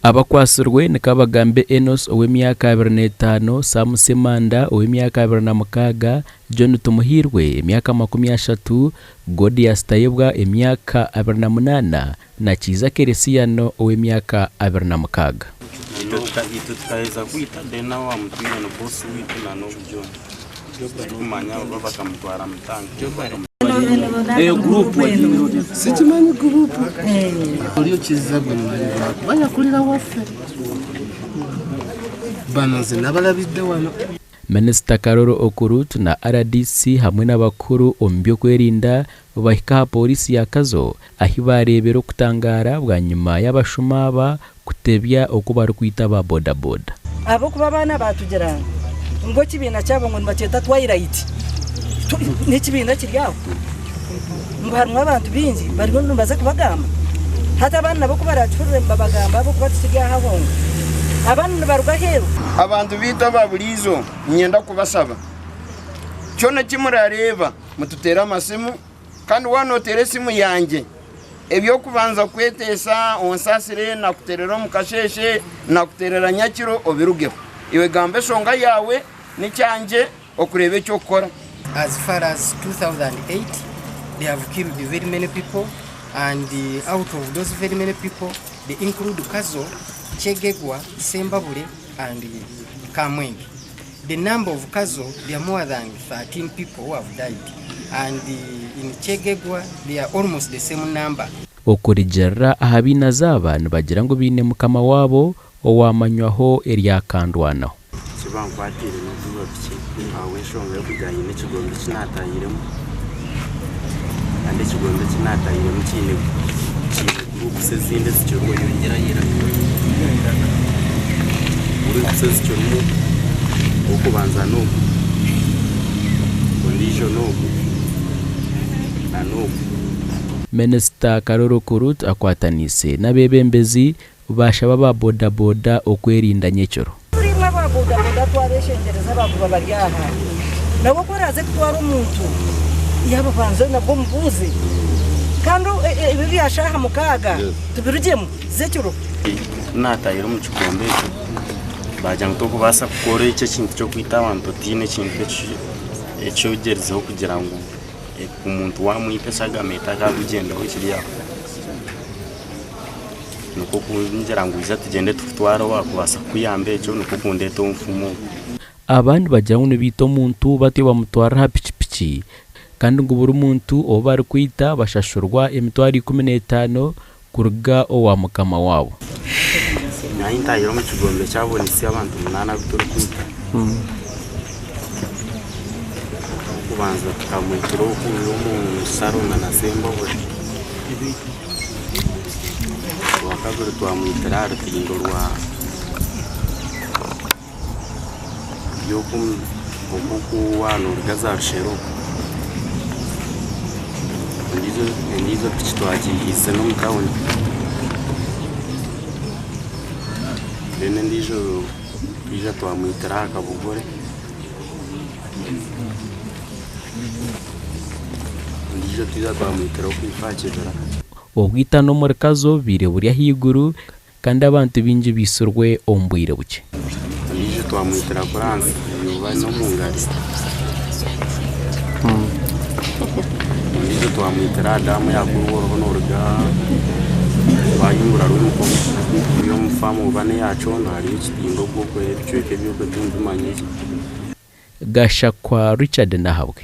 Abakwatsirwe ni Kabagambe Enos ow'emyaka 25, Sam Ssemanda ow'emyaka 26, John Tumuhairwe emyaka 30, Godias Tayebwa emyaka 28 na Kiiza Keresiano ow'emyaka 26. Itwe tukaheza kwita then nawe owamutwire ni boss witu na nobu John titurikumanya oba bakamutwara mu tank. Sikimanyi gurupu. Oli okizza gwe mumanyi lwakuba yakulira waffe. Bano nze nabalabidde wano. Minisita Karoro Okurut na rdc hamwe n'abakuru omu by'okwerinda bahika aha pooriisi ya Kazo ahi baareebera okutangaara bwanyima y'abashuma aba kutebya oku barikwita aba bodaboda. Ahabw'okuba abaana baatugira ngu ekibiina kyabo ngu nibakyeta Twilight, n'ekibiina kiri aho ngu harimu abantu baingi bariyo nibaza kubagamba. Hati abandi nabo ku baraakihurire nibabagamba ahabw'okuba tikiri aha honka. Abandi nibaruga aheeru. Abantu baitu aba buriijo niinyenda kubashaba, kyona eki murareeba mututeere amasimu kandi waaba nooteera esimu yangye, eby'okubanza kweteesa onsaasire nakuteerera omu kasheeshe, nakuteerera nyakiro obirugeho. Iwe gamba eshonga yaawe n'ekyangye okureeba eky'okukora. As far as 2008 they have killed very many people and out of those very many people they include Kazo, Kyegegwa, Sembabule and Kamwenge. The number of Kazo there are more than 13 people who have died and in Kyegegwa they are almost the same number. Okurugiirira aha bainazi aba nibagira ngu baine mukama waabo owaamanywaho erya Kandwanaho. Eki bankwatiire n'okujuba piki ahabw'enshonga y'okugira nyine ekigombe eki naatahiremu kandi ekigombe eki naatahiremu kiine kiine gurupusi ezindi ezikirimu gurupusi ezikirimu ow'okubanza n'ogu, ondiijo n'ogu na n'ogu. Minisita Karoro Kurut akwataniise n'abeebembezi Baashaba aba bodaboda okwerinda nyekiro. Turi imwe aba bodaboda twabeshengyereza abakuba bari aha nawe ku oraaze kutwara omuntu yaaba obanze nabwo omubuuze kandi ebi ebya shaaha mukaaga tubirugyemu z'ekiro. Ku naatahire omu kigombe ekyo, baagira ngu torikubaasa kukora ekyo ekintu ky'okwita abantu otaine ekintu eki ogyerizeho kugira ngu omuntu waamwita eshagama etakaakugyendaho ekiri aho. Nikwo kungira ngu ija tugyende tukutware owaakubaasa kukuyamba ekyo, nikwo kundeeta omufumu ogu. Aba nibagira ngu nibaita omuntu batyo bamutwara aha pikipiki kandi ngu buri muntu ou barikwita bashashurwa emitwaro 15 kuruga owa mukama waabo. Nyowe ntahire omu kigombe kyabo nitsya abantu munaana abu turikwita. Ow'okubanza tukamwitira oku omu sharo na Sembabule. Owakabiri twamwitira aha rutindo rwa waaba nooruga za Rushero. Endiijo piki twagihiize n'omu tawuni. Then endiijo twija twamwitira aha Kabugore. Ondiijo twija twamwitira okwitwa aha kibira. Obwitano omuri Kazo bubaire buri ahaiguru kandi abantu baingi baitsirwe omu bwire bukye. Ondiijo twamwitira kuransi oba n'omu ngari. Ondiijo twamwitira aha daamu ya Kurwa oriho nooruga waahingura Rwemikono. Ori omu faamu oba n'eya Kyondo hariyo ekitindo obwo ebicweka eby'okwe tindibimanya gye. Gashakwa Richard Nahabwe.